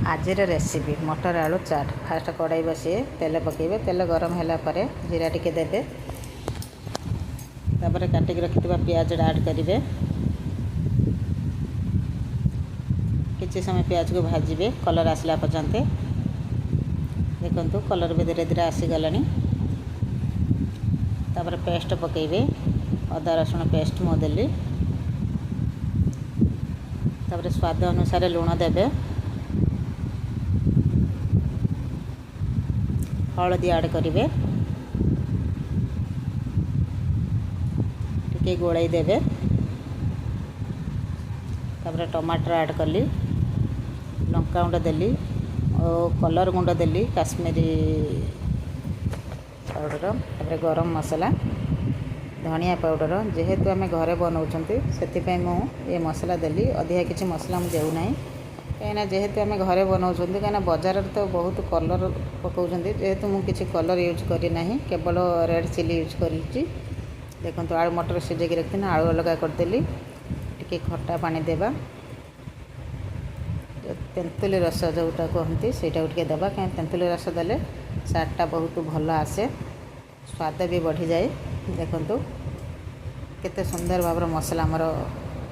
ଆଜିର ରେସିପି ମଟର ଆଳୁ ଚାଟ୍। ଫାଷ୍ଟ କଡ଼ାଇ ବସିବେ, ତେଲ ପକାଇବେ। ତେଲ ଗରମ ହେଲା ପରେ ଜିରା ଟିକେ ଦେବେ। ତାପରେ କାଟିକି ରଖିଥିବା ପିଆଜଟା ଆଡ଼୍ କରିବେ। କିଛି ସମୟ ପିଆଜକୁ ଭାଜିବେ କଲର୍ ଆସିଲା ପର୍ଯ୍ୟନ୍ତ। ଦେଖନ୍ତୁ, କଲର୍ ବି ଧୀରେ ଧୀରେ ଆସିଗଲାଣି। ତାପରେ ପେଷ୍ଟ ପକାଇବେ। ଅଦା ରସୁଣ ପେଷ୍ଟ ମୁଁ ଦେଲି। ତାପରେ ସ୍ୱାଦ ଅନୁସାରେ ଲୁଣ ଦେବେ, ହଳଦୀ ଆଡ଼୍ କରିବେ, ଟିକେ ଗୋଳେଇ ଦେବେ। ତାପରେ ଟମାଟର ଆଡ଼୍ କଲି, ଲଙ୍କା ଗୁଣ୍ଡ ଦେଲି ଓ କଲର୍ ଗୁଣ୍ଡ ଦେଲି, କାଶ୍ମୀରୀ ପାଉଡ଼ର, ତାପରେ ଗରମ ମସଲା, ଧନିଆ ପାଉଡ଼ର। ଯେହେତୁ ଆମେ ଘରେ ବନାଉଛନ୍ତି, ସେଥିପାଇଁ ମୁଁ ଏ ମସଲା ଦେଲି। ଅଧିକା କିଛି ମସଲା ମୁଁ ଦେଉନାହିଁ, କାହିଁକିନା ଯେହେତୁ ଆମେ ଘରେ ବନାଉଛନ୍ତି। କାହିଁକିନା ବଜାରରେ ତ ବହୁତ କଲର୍ ପକାଉଛନ୍ତି। ଯେହେତୁ ମୁଁ କିଛି କଲର୍ ୟୁଜ୍ କରିନାହିଁ, କେବଳ ରେଡ଼୍ ଚିଲି ୟୁଜ୍ କରିଛି। ଦେଖନ୍ତୁ, ଆଳୁ ମଟର ସିଝେଇକି ରଖିଥିଲି, ଆଳୁ ଅଲଗା କରିଦେଲି। ଟିକେ ଖଟା ପାଣି ଦେବା, ତେନ୍ତୁଲି ରସ ଯେଉଁଟା କୁହନ୍ତି, ସେଇଟାକୁ ଟିକେ ଦେବା। କାହିଁକି ତେନ୍ତୁଲି ରସ ଦେଲେ ଚାଟ୍ଟା ବହୁତ ଭଲ ଆସେ, ସ୍ୱାଦ ବି ବଢ଼ିଯାଏ। ଦେଖନ୍ତୁ, କେତେ ସୁନ୍ଦର ଭାବରେ ମସଲା ଆମର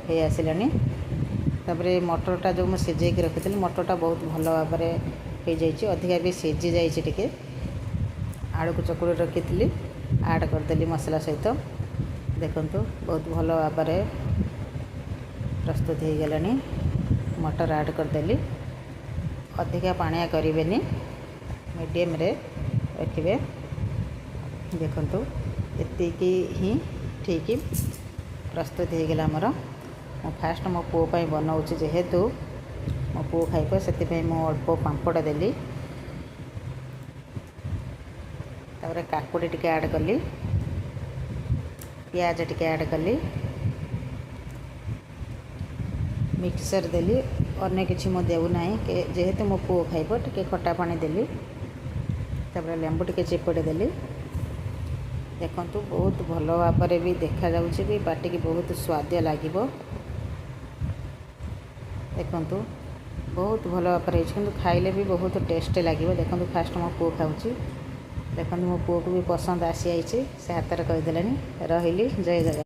ହେଇ ଆସିଲାଣି। ତାପରେ ମଟରଟା ଯେଉଁ ମୁଁ ସିଝେଇକି ରଖିଥିଲି, ମଟରଟା ବହୁତ ଭଲ ଭାବରେ ହେଇଯାଇଛି, ଅଧିକା ବି ସିଝି ଯାଇଛି ଟିକେ। ଆଳୁକୁ ଚକୁଡ଼ି ରଖିଥିଲି, ଆଡ଼୍ କରିଦେଲି ମସଲା ସହିତ। ଦେଖନ୍ତୁ, ବହୁତ ଭଲ ଭାବରେ ପ୍ରସ୍ତୁତ ହେଇଗଲାଣି। ମଟର ଆଡ଼୍ କରିଦେଲି। ଅଧିକା ପାଣିଆ କରିବେନି, ମିଡ଼ିୟମରେ ରଖିବେ। ଦେଖନ୍ତୁ, ଏତିକି ହିଁ ଠିକ୍ ପ୍ରସ୍ତୁତ ହେଇଗଲା ଆମର। ମୁଁ ଫାଷ୍ଟ ମୋ ପୁଅ ପାଇଁ ବନାଉଛି, ଯେହେତୁ ମୋ ପୁଅ ଖାଇବ, ସେଥିପାଇଁ ମୁଁ ଅଳ୍ପ ପାମ୍ପଡ଼ ଦେଲି। ତାପରେ କାକୁଡ଼ି ଟିକେ ଆଡ଼୍ କଲି, ପିଆଜ ଟିକେ ଆଡ଼୍ କଲି, ମିକ୍ସଚର୍ ଦେଲି। ଅନ୍ୟ କିଛି ମୁଁ ଦେଉନାହିଁ, ଯେହେତୁ ମୋ ପୁଅ ଖାଇବ। ଟିକେ ଖଟା ପାଣି ଦେଲି, ତାପରେ ଲେମ୍ବୁ ଟିକେ ଚିପୁଡ଼ି ଦେଲି। ଦେଖନ୍ତୁ, ବହୁତ ଭଲ ଭାବରେ ବି ଦେଖାଯାଉଛି, ବି ପାଟିକି ବହୁତ ସ୍ୱାଦ ଲାଗିବ। ଦେଖନ୍ତୁ, ବହୁତ ଭଲ ଭାବରେ ହେଇଛି, କିନ୍ତୁ ଖାଇଲେ ବି ବହୁତ ଟେଷ୍ଟ ଲାଗିବ। ଦେଖନ୍ତୁ, ଫାଷ୍ଟ ମୋ ପୁଅ ଖାଉଛି। ଦେଖନ୍ତୁ, ମୋ ପୁଅକୁ ବି ପସନ୍ଦ ଆସିଯାଇଛି, ସେ ହାତରେ କହିଦେଲାଣି। ରହିଲି, ଜୟ ଜଗନ୍ନାଥ।